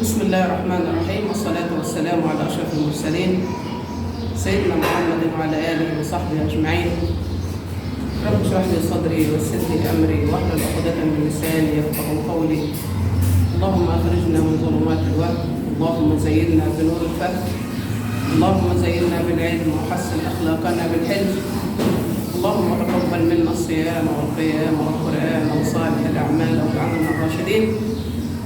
بسم الله الرحمن الرحيم، والصلاة والسلام على أشرف المرسلين سيدنا محمد وعلى آله وصحبه أجمعين. رب اشرح لي صدري ويسر لي أمري واحلل عقدة من لساني يفقهوا قولي. اللهم أخرجنا من ظلمات الوهم، اللهم زينا بنور الفهم، اللهم زينا بالعلم وحسن أخلاقنا بالحلم. اللهم تقبل منا الصيام والقيام والقرآن وصالح الأعمال واجعلنا من الراشدين.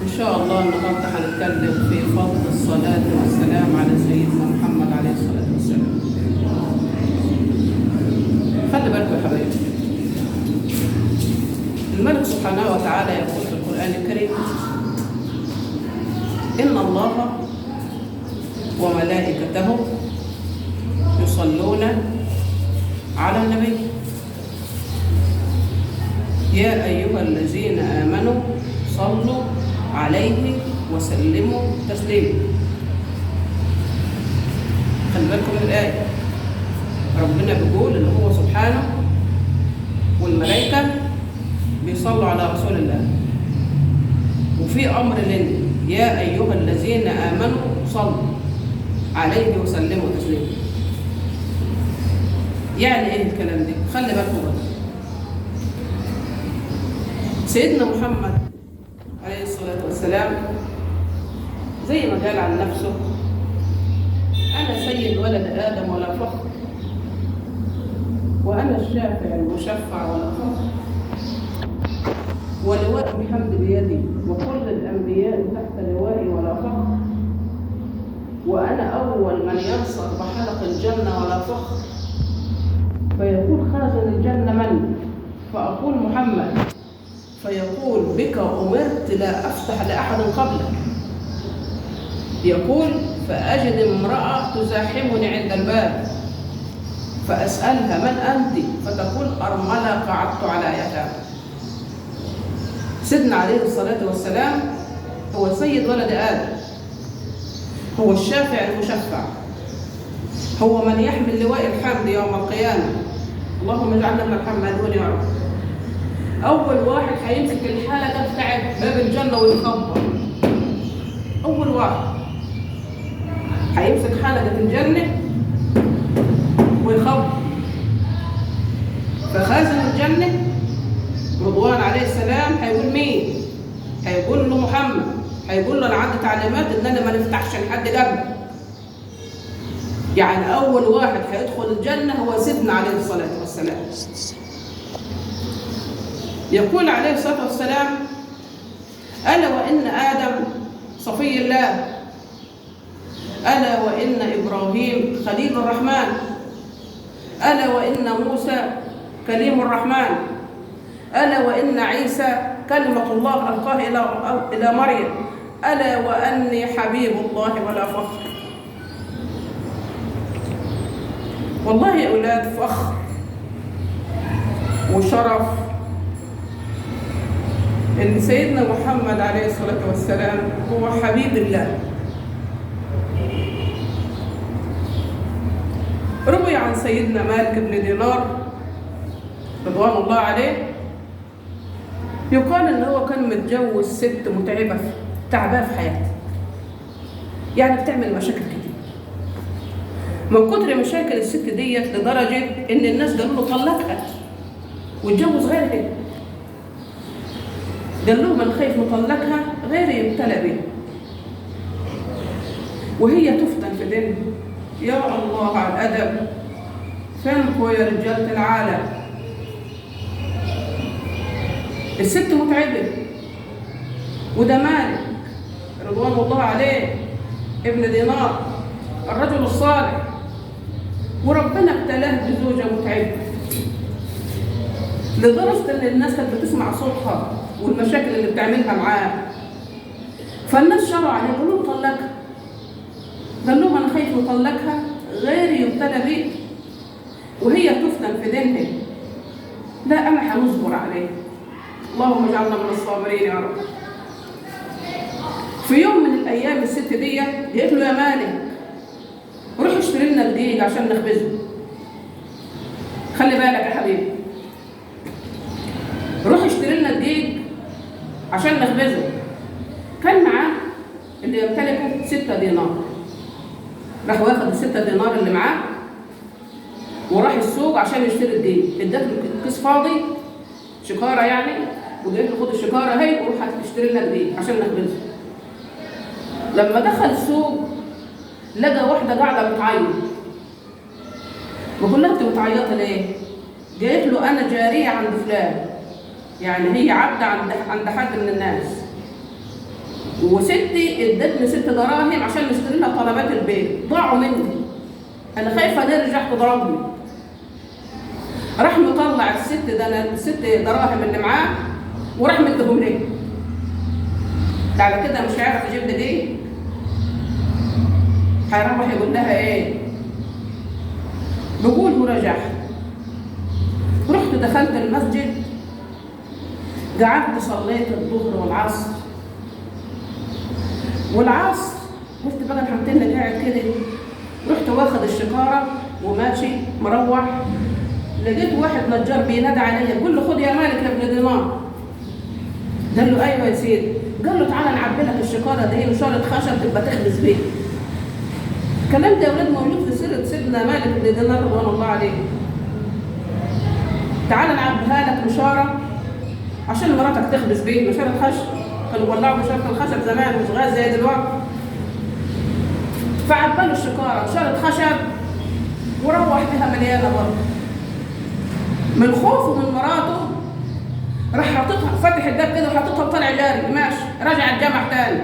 إن شاء الله النهارده هنتكلم في فضل الصلاة والسلام على سيدنا محمد عليه الصلاة والسلام. خلي بالكم يا حبايبي، الملك سبحانه وتعالى يقول في القرآن الكريم: إن الله وملائكته يصلون على النبي يا أيها الذين آمنوا صلوا عليه وسلموا تسليما. خلي بالكم من الآية، ربنا بيقول إن هو سبحانه والملائكة بيصلوا على رسول الله، وفي أمر لنا: يا أيها الذين آمنوا صلوا عليه وسلموا تسليما. يعني إيه الكلام ده؟ خلي بالكم بقى. سيدنا محمد عليه الصلاة والسلام زي ما قال عن نفسه: أنا سيد ولد آدم ولا فخر، وأنا الشافع المشفع ولا فخر، ولواء الحمد بيدي، وكل الأنبياء تحت لوائي ولا فخر، وأنا أول من يلصق بحلق الجنة ولا فخر. فيقول خازن الجنة من؟ فأقول محمد. فيقول بك أمرت لا أفتح لأحد قبلك. يقول فأجد امرأة تزاحمني عند الباب فأسألها من أنت؟ فتقول أرملة قعدت على يتامى. سيدنا عليه الصلاة والسلام هو سيد ولد آدم، هو الشافع المشفع، هو من يحمل لواء الحمد يوم القيامة. اللهم اجعلنا من الحمادون يا رب. أول واحد هيمسك الحلقة بتاعت باب الجنة ويخبط، أول واحد هيمسك حلقة الجنة ويخبط. فخازن الجنة رضوان عليه السلام هيقول مين؟ هيقول له محمد. هيقول له أنا عندي تعليمات إن أنا ما نفتحش لحد قبل. يعني أول واحد هيدخل الجنة هو سيدنا عليه الصلاة والسلام. يقول عليه الصلاة والسلام: ألا وإن آدم صفي الله، ألا وإن إبراهيم خليل الرحمن، ألا وإن موسى كليم الرحمن، ألا وإن عيسى كلمة الله ألقاه إلى مريم، ألا وأني حبيب الله ولا فخر. والله يا أولاد فخر وشرف إن سيدنا محمد عليه الصلاة والسلام هو حبيب الله. روي عن سيدنا مالك بن دينار رضوان الله عليه، يقال إن هو كان متجوز ست متعبة تعباه في حياته، يعني بتعمل مشاكل كتير. من كتر مشاكل الست ديت لدرجة إن الناس قالوا له طلقها واتجوز غيرها. قال لهم أنا خايف مطلقها غيري يبتلى بيها وهي تفتن في دينها. يا الله على الأدب، فينكوا يا رجالة العالم؟ الست متعبة، وده مالك رضوان الله عليه ابن دينار الرجل الصالح، وربنا ابتلاه بزوجة متعبة لدرجة إن الناس كانت بتسمع صوتها والمشاكل اللي بتعملها معاه. فالناس شرعوا عليه قالوا له طلقها. قال لهم أنا خايف مطلقها غير يبتلى بيه وهي تفتن في دينها، لا أنا هنصبر عليه. اللهم اجعلنا من الصابرين يا رب. في يوم من الأيام الست دي قالت له يا مالك روح اشتري لنا دقيق عشان نخبزه. خلي بالك يا حبيبي، روح اشتري لنا دقيق عشان نخبزه. كان معاه اللي اللي يمتلكه 6 دينار. راح واخد ال6 دينار اللي معاه وراح السوق عشان يشتري الدقيق. ادت له كيس فاضي شكاره يعني، وقالت له خد الشكاره اهي وروح اشتري لنا دقيق عشان نخبزه. لما دخل السوق لقى واحدة قاعدة بتعيط. بقول لها انت بتعيطي ليه؟ قالت له انا جارية عند فلان، يعني هي عبده عند حد من الناس، وستي ادتني 6 دراهم عشان نشتري لها طلبات البيت، ضاعوا مني، انا خايفة نرجع تضربني. راح مطلع ال6 دراهم اللي معاه وراح مديهم ليه. ده على كده مش هيعرف يجيب دقيق. هيروح يقول لها ايه؟ بقول ورجعت، رحت دخلت المسجد، قعدت صليت الظهر والعصر. والعصر قلت بقى الحمد لله قاعد كده، رحت واخد الشكاره وماشي مروح، لقيت واحد نجار بينادى عليا، بقول له خد يا مالك يا ابن دينار. قال له ايوه يا سيدي. قال له تعالى نعبي لك الشكاره دي وشاره خشب تبقى تخبز بيها. الكلام ده يا ولاد موجود في سيره سيدنا مالك بن دينار رضوان الله عليه. تعالى نعبيها لك مشاره عشان مراتك تخبز بيه، مشاره خشب. كانوا بيولعوا بشارة الخشب زمان، مش غاز زي دلوقتي. فعباله الشكاره مشاره خشب وروح بها مليانة برضه. من خوفه من مراته راح حاططها، فاتح الباب كده وحاططها وطالع جاري ماشي، راجع الجامع تاني.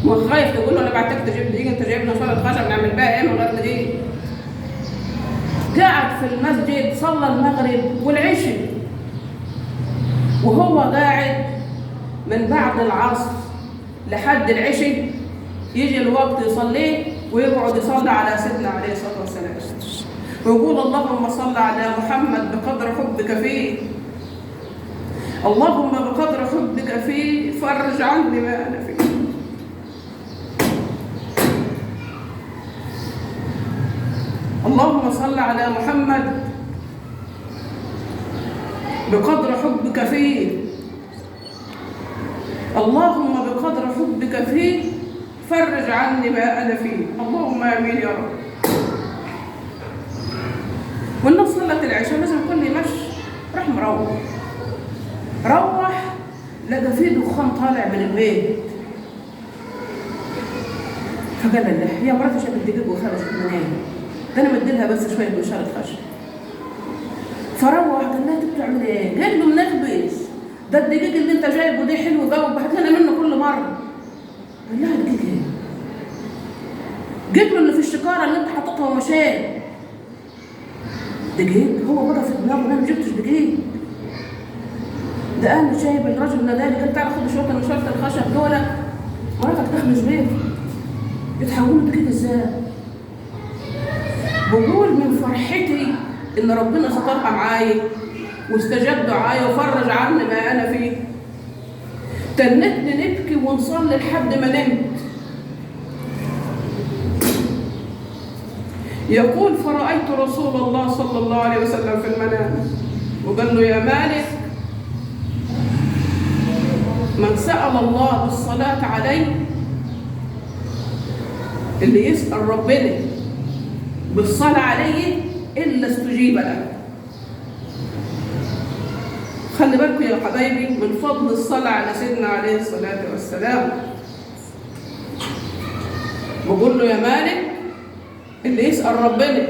وخايف تقول له انا بعتك تجيب دقيق، انت جايب لنا شارة خشب نعمل بها ايه من غير دقيق؟ قعد في المسجد صلى المغرب والعشاء، وهو قاعد من بعد العصر لحد العشاء يجي الوقت يصليه ويقعد يصلي على سيدنا عليه الصلاة والسلام، ويقول اللهم صل على محمد بقدر حبك فيه، اللهم بقدر حبك فيه فرج عني ما أنا فيه. اللهم صل على محمد بقدر حبك فيه، اللهم بقدر حبك فيه فرج عني ما أنا فيه، اللهم آمين يا رب. والناس صلت العشاء لازم الكل يمشي، راح مروح. روح لقى فيه دخان طالع من البيت، فقال له يا مراتي شافت الدقيق وخرجت منين؟ ده انا مديلها بس شوية بشارة خشب. فروح قال لها انت بتعمل ايه؟ قال له بنخبز، ده الدقيق اللي انت جايبه ده حلو قوي وبهات لنا منه كل مرة. قال لها دقيق ايه؟ جيت له اللي في الشكاره اللي انت حاططها ومشيت. دقيق؟ هو بقى في دماغه انا ما جبتش دقيق، ده انا شايب الراجل نادالي قال تعالى خد شوية من شرطه الخشب دول مراتك تخبز بيه. يتحولوا دقيق ازاي؟ بقول من فرحتي ان ربنا سترها معايا واستجاب دعايا وفرج عني ما انا فيه. تنتني نبكي ونصلي لحد ما نمت. يقول فرأيت رسول الله صلى الله عليه وسلم في المنام وقال له يا مالك، من سأل الله بالصلاة عليه، اللي يسأل ربنا بالصلاة عليه إلا استجيب له. خلي بالكم يا حبايبي من فضل الصلاة على سيدنا عليه الصلاة والسلام. بقول له يا مالك، اللي يسأل ربنا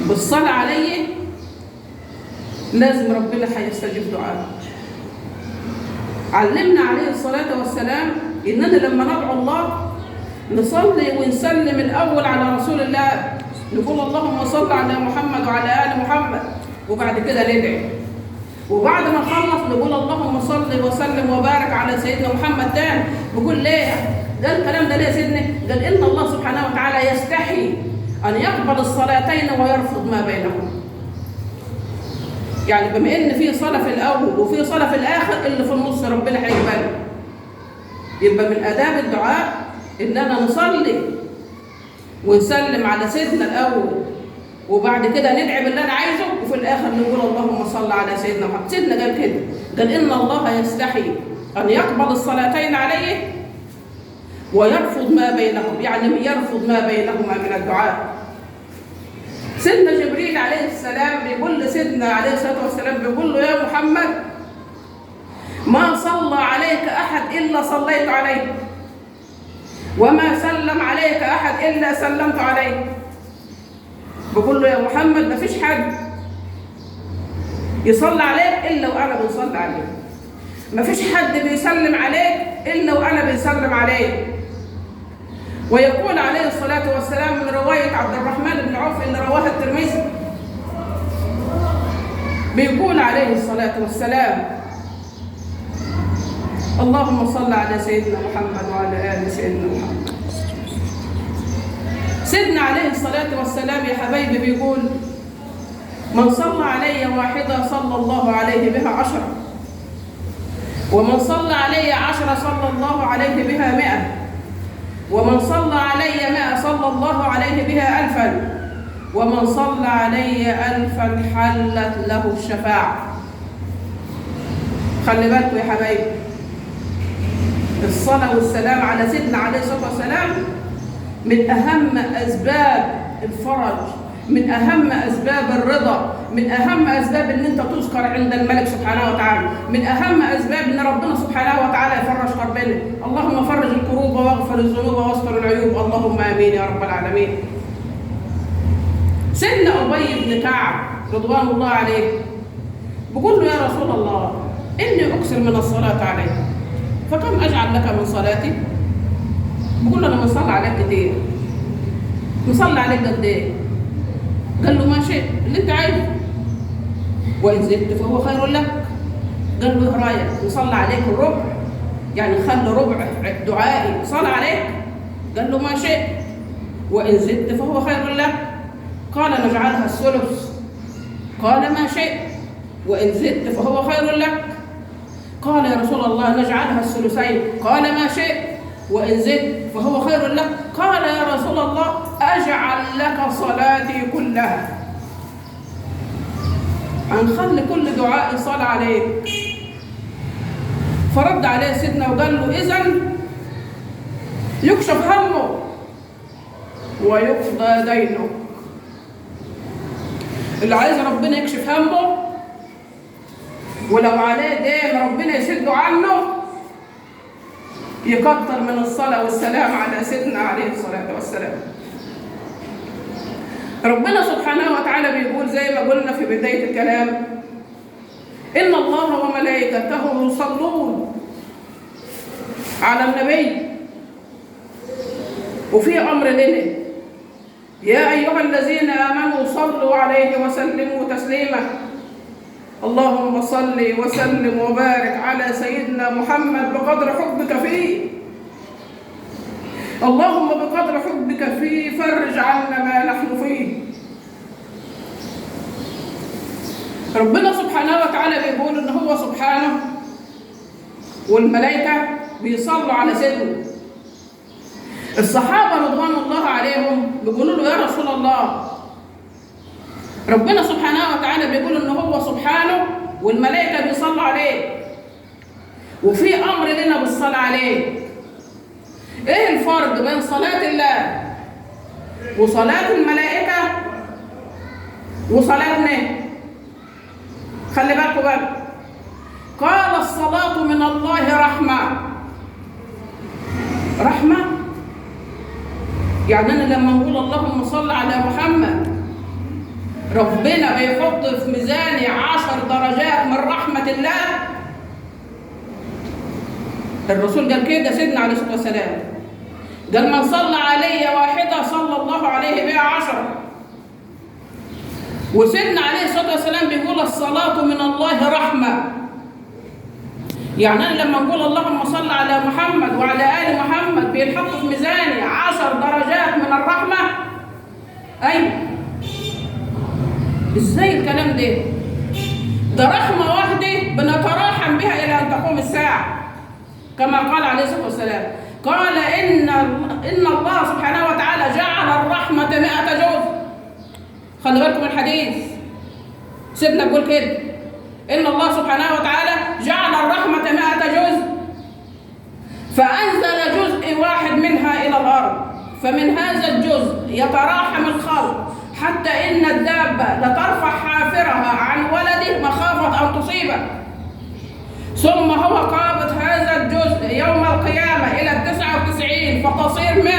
بالصلاة عليه لازم ربنا هيستجيب دعائه. علمنا عليه الصلاة والسلام إننا لما ندعو الله نصلي ونسلم الأول على رسول الله، نقول اللهم صل على محمد وعلى آل محمد، وبعد كده ندعي، وبعد ما نخلص نقول اللهم صل وسلم وبارك على سيدنا محمد تاني. بقول ليه؟ قال الكلام ده ليه يا سيدنا؟ قال إن الله سبحانه وتعالى يستحي أن يقبل الصلاتين ويرفض ما بينهما. يعني بما إن في صلاة في الأول وفي صلاة في الآخر، اللي في النص ربنا هيقبله. يبقى من آداب الدعاء إننا نصلي ونسلم على سيدنا الأول، وبعد كده ندعي باللي أنا عايزه، وفي الآخر نقول اللهم صل على سيدنا محمد. سيدنا قال كده، قال إن الله يستحي أن يقبل الصلاتين عليه ويرفض ما بينهم، يعني يرفض ما بينهما من الدعاء. سيدنا جبريل عليه السلام بيقول لسيدنا عليه الصلاة والسلام، بيقول له يا محمد ما صلى عليك أحد إلا صليت عليه، وما سلم عليك أحد إلا سلمت عليه. بيقول له يا محمد ما فيش حد يصلي عليك إلا وأنا بنصلي عليه، ما فيش حد بيسلم عليك إلا وأنا بنسلم عليه. ويقول عليه الصلاة والسلام من رواية عبد الرحمن بن عوف اللي رواها الترمذي، بيقول عليه الصلاة والسلام اللهم صل على سيدنا محمد وعلى آل سيدنا محمد. سيدنا عليه الصلاة والسلام يا حبايبي بيقول من صلى علي واحدة صلى الله عليه بها 10، ومن صلى علي 10 صلى الله عليه بها 100، ومن صلى علي 100 صلى الله عليه بها 1000، ومن صلى علي 1000 حلت له الشفاعة. خلي بالكم يا حبايبي، الصلاة والسلام على سيدنا عليه الصلاة والسلام من أهم أسباب الفرج، من أهم أسباب الرضا، من أهم أسباب إن أنت تذكر عند الملك سبحانه وتعالى، من أهم أسباب إن ربنا سبحانه وتعالى يفرج كربنا. اللهم فرج الكروب واغفر الذنوب واستر العيوب، اللهم آمين يا رب العالمين. سيدنا أبي بن كعب رضوان الله عليه بيقول له يا رسول الله إني أكثر من الصلاة عليك، فكم أجعل لك من صلاتي؟ بيقول له أنا بصلي عليك كتير، مصلي عليك قد إيه؟ قال له ما شئت، اللي أنت عايزه، وإن زدت فهو خير لك. قال له إيه رأيك نصلي عليك الربع؟ يعني خلي ربع دعائي صلى عليك. قال له ما شئت، وإن زدت فهو خير لك. قال نجعلها الثلث. قال ما شئت، وإن زدت فهو خير لك. قال يا رسول الله نجعلها الثلثين. قال ما شئت، وإن زدت فهو خير لك. قال يا رسول الله أجعل لك صلاتي كلها، هنخلي كل دعائي صلاة عليك. فرد عليه سيدنا وقال له إذن يكشف همه ويقضى دينه. اللي عايز ربنا يكشف همه ولو عليه دين ربنا يسده عنه، يكتر من الصلاة والسلام على سيدنا عليه الصلاة والسلام. ربنا سبحانه وتعالى بيقول زي ما قلنا في بداية الكلام إن الله وملائكته يصلون على النبي، وفي أمر لنا يا أيها الذين آمنوا صلوا عليه وسلموا تسليما. اللهم صل وسلم وبارك على سيدنا محمد بقدر حبك فيه، اللهم بقدر حبك فيه فرج عنا ما نحن فيه. ربنا سبحانه وتعالى بيقول إن هو سبحانه والملائكة بيصلوا على سيدنا. الصحابة رضوان الله عليهم بيقولوا له يا رسول الله ربنا سبحانه وتعالى بيقول إن هو سبحانه والملائكة بيصلوا عليه، وفي أمر لنا بالصلاة عليه. إيه الفرق بين صلاة الله وصلاة الملائكة وصلاتنا؟ خلي بالكم بقى. قال الصلاة من الله رحمة. رحمة يعني أنا لما نقول اللهم صل على محمد ربنا بيحط في ميزاني 10 درجات من رحمة الله. الرسول قال كده سيدنا عليه الصلاة والسلام، قال من صلى علي واحدة صلى الله عليه بها 10. وسيدنا عليه الصلاة والسلام بيقول الصلاة من الله رحمة. يعني أنا لما نقول اللهم صل على محمد وعلى آل محمد بينحط في ميزاني 10 درجات من الرحمة. أيوة، إزاي الكلام ده؟ ده رحمة واحدة بنتراحم بها إلى أن تقوم الساعة، كما قال عليه الصلاة والسلام. قال إن الله سبحانه وتعالى جعل الرحمة 100 جزء. خلي بالكم من الحديث، سيدنا بيقول كده إن الله سبحانه وتعالى جعل الرحمة 100 جزء، فأنزل جزء يلقي واحد منها إلى الأرض. فمن هذا الجزء يتراحم الخلق، حتى إن الدابة لترفع حافرها عن ولده مخافة أن تصيبه. ثم هو قابض هذا الجزء يوم القيامة إلى 99 فتصير 100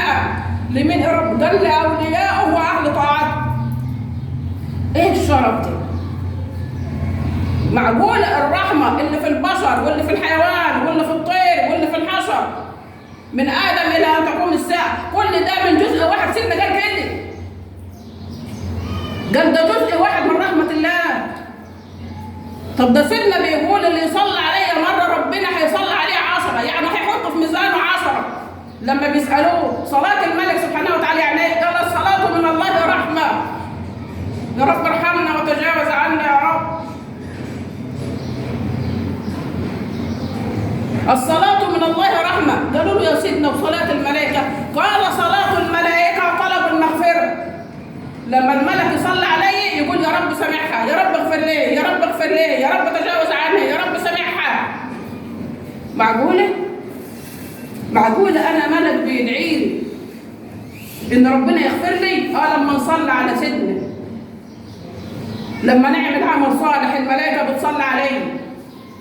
لمن رب دل أولياءه وأهل طاعته. إيه الشرف ده؟ معقولة الرحمة اللي في البشر واللي في الحيوان واللي في الطير واللي في الحشر من آدم إلى أن تقوم الساعة، كل ده من جزء واحد؟ سيدنا قال كده، قال ده جزء واحد من رحمة الله. طب ده سيدنا بيقول اللي يصلي عليا مرة ربنا هيصلي عليه 10، يعني هيحطه في ميزانه 10. لما بيسألوه صلاة الملك سبحانه وتعالى يعني ايه؟ قال الصلاة من الله رحمة. يا رب ارحمنا وتجاوز عنا يا رب. الصلاة من الله رحمة. قالوا له يا سيدنا وصلاة الملائكة؟ قال صلاة الملائكة طلب المغفرة. لما الملك يصلي علي يقول يا رب سامحها، يا رب اغفر لي، يا رب اغفر لي، يا رب تجاوز عنها، يا رب سامحها. معقولة؟ معقولة أنا ملك بيدعي لي إن ربنا يغفر لي؟ لما نصلي على سيدنا، لما نعمل عمل صالح الملائكة بتصلي علي.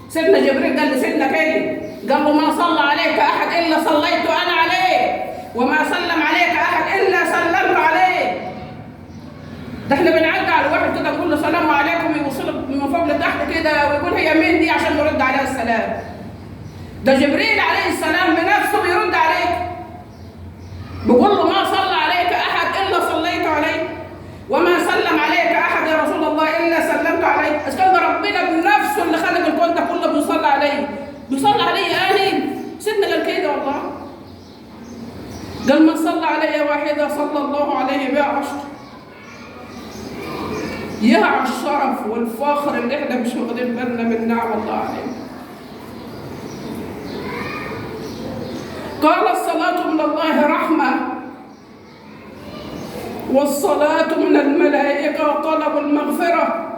سيدنا جبريل قال لسيدنا كده، قال له ما صلى عليك أحد إلا صليت أنا عليه، وما سلم عليك أحد إلا سلمت عليه. ده احنا بنعدي على واحد كده نقول له سلام عليكم، يوصل من فوق لتحت كده ويقول هي مين دي عشان نرد عليها السلام. ده جبريل عليه السلام بنفسه بيرد عليك، بيقول له ما صلى عليك أحد إلا صليت عليه، وما سلم عليك أحد يا رسول الله إلا سلمت عليه. عشان ربنا بنفسه اللي خلق الكون ده كله بيصلي عليه، بيصلي عليه أنا. سيدنا قال كده والله، قال من صلى علي واحدة صلى الله عليه بها 10. يا على الشرف والفخر اللي احنا مش واخدين بالنا من نعم الله علينا. قال الصلاة من الله رحمة، والصلاة من الملائكة طلب المغفرة.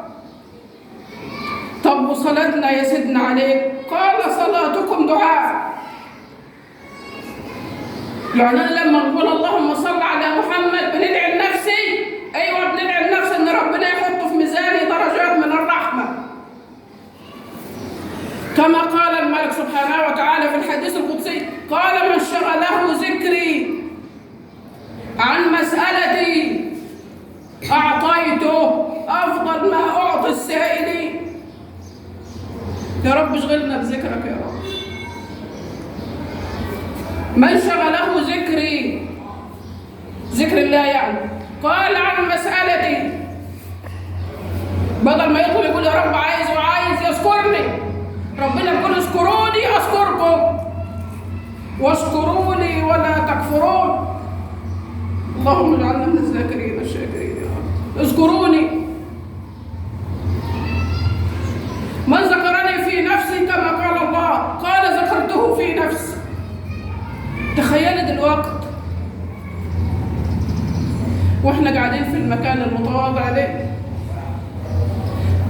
طب وصلاتنا يا سيدنا عليك؟ قال صلاتكم دعاء. يعني أنا لما نقول اللهم صل على محمد بندعي لنفسي؟ أيوة بندعي لنفسي إن ربنا يحطه في ميزاني درجات من الرحمة. كما قال الملك سبحانه وتعالى في الحديث القدسي، قال من شغله ذكري عن مسألتي أعطيته أفضل ما أعطي السائلين. يا رب اشغلنا بذكرك يا رب. من شغله ذكري، ذكر الله يعني، قال عن مسألتي، بدل ما يطلب يقول يا رب عايز وعايز يذكرني. ربنا بيقول اذكروني أذكركم واشكروني ولا تكفرون. اللهم اجعلنا من الذاكرين الشاكرين يا رب. اذكروني. من ذكرني في نفسي كما قال الله، قال ذكرته في نفسي. تخيل دلوقتي واحنا قاعدين في المكان المتواضع ده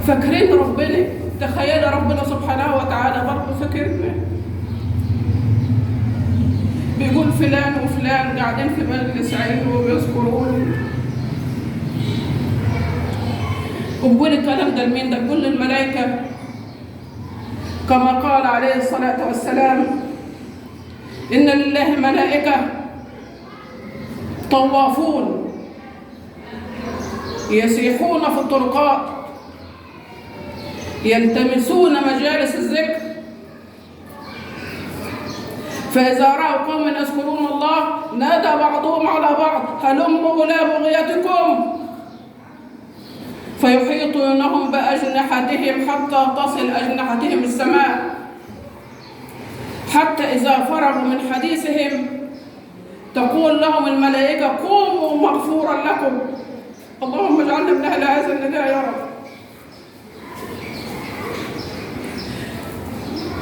فاكرين ربنا، تخيل ربنا سبحانه وتعالى برضه فاكرنا، بيقول فلان وفلان قاعدين في مجلس علم وبيذكرون. وبقول الكلام ده لمين؟ ده بيقول للملائكة، كما قال عليه الصلاة والسلام إن لله ملائكة طوافون يسيحون في الطرقات يلتمسون مجالس الذكر، فإذا رأوا قوما يذكرون الله نادى بعضهم على بعض هلموا إلى بغيتكم، فيحيطونهم بأجنحتهم حتى تصل أجنحتهم السماء، حتى إذا فرغوا من حديثهم تقول لهم الملائكة قوموا مغفورا لكم. اللهم اجعلنا من أهل هذا النداء يا رب.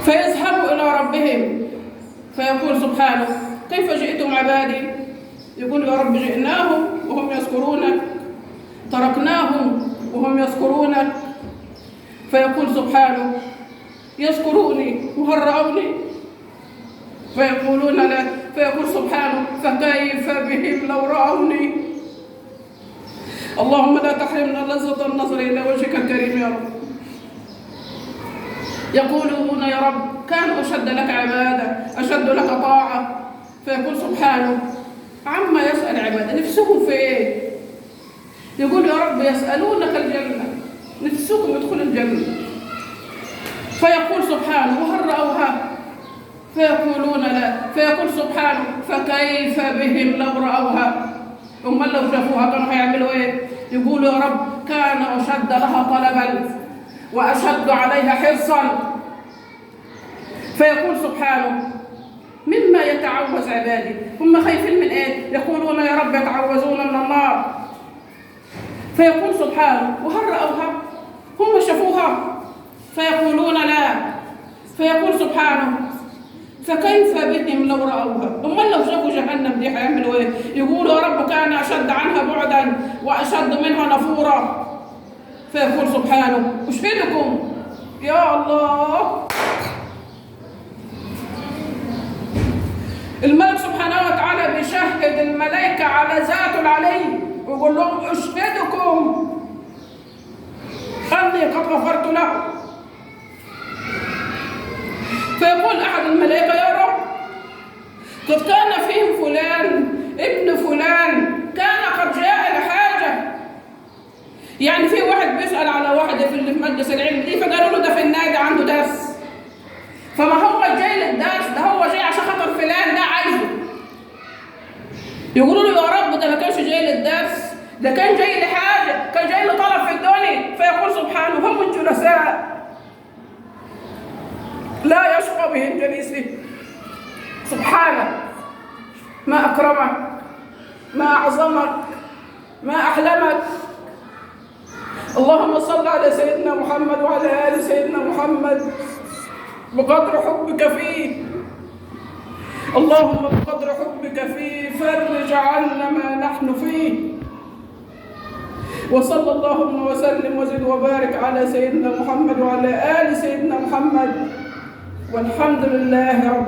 فيذهبوا إلى ربهم فيقول سبحانه كيف جئتم عبادي؟ يقول يا رب جئناهم وهم يذكرونك، تركناهم وهم يذكرونك. فيقول سبحانه يذكروني وهل رأوني؟ فيقولون لا. فيقول سبحانه: فكيف بهم لو رأوني؟ اللهم لا تحرمنا لذة النظر إلى وجهك الكريم يا رب. يقولون: يا رب كانوا أشد لك عبادة، أشد لك طاعة. فيقول سبحانه: عما يسأل عباده، نفسهم في إيه؟ يقول: يا رب يسألونك الجنة، نفسكم يدخلوا الجنة. فيقول سبحانه: وهل رأوها؟ فيقولون لا. فيقول سبحانه: فكيف بهم لو رأوها؟ أمال لو شافوها كانوا هيعملوا إيه؟ يقولوا: يا رب كان أشد لها طلبا وأشد عليها حرصا. فيقول سبحانه: مما يتعوذ عبادي، هم خايفين من إيه؟ يقولون: يا رب يتعوذون من النار. فيقول سبحانه: وهل رأوها؟ هم شافوها؟ فيقولون لا. فيقول سبحانه: فكيف بهم لو رأوها؟ أمال لو شافوا جهنم دي هيعملوا إيه؟ يقولوا: يا رب كان أشد عنها بعدا وأشد منها نفورا. فيقول سبحانه: أشهدكم يا الله. الملك سبحانه وتعالى بيشهد الملائكة على ذاته العلي ويقول لهم: أشهدكم أني قد غفرت له. فيقول أحد الملائكة: يا رب قد كان فيهم فلان ابن فلان كان قد جاء لحاجة. يعني في واحد بيسأل على واحد في مجلس العلم دي، فقالوا له ده في النادي عنده درس. فما هو جاي للدرس ده، هو جاي عشان خاطر فلان ده عايزه. يقولوا له: يا رب ده ما كانش جاي للدرس، ده كان جاي لحاجة، كان جاي لطلب في الدنيا. فيقول سبحانه: هم الجلساء لا يشقى بهم جليسه. سبحانه، ما أكرمك، ما أعظمك، ما أحلمك. اللهم صل على سيدنا محمد وعلى آل سيدنا محمد بقدر حبك فيه. اللهم بقدر حبك فيه فرج عنا ما نحن فيه. وصلى اللهم وسلم وزد وبارك على سيدنا محمد وعلى آل سيدنا محمد، والحمد لله رب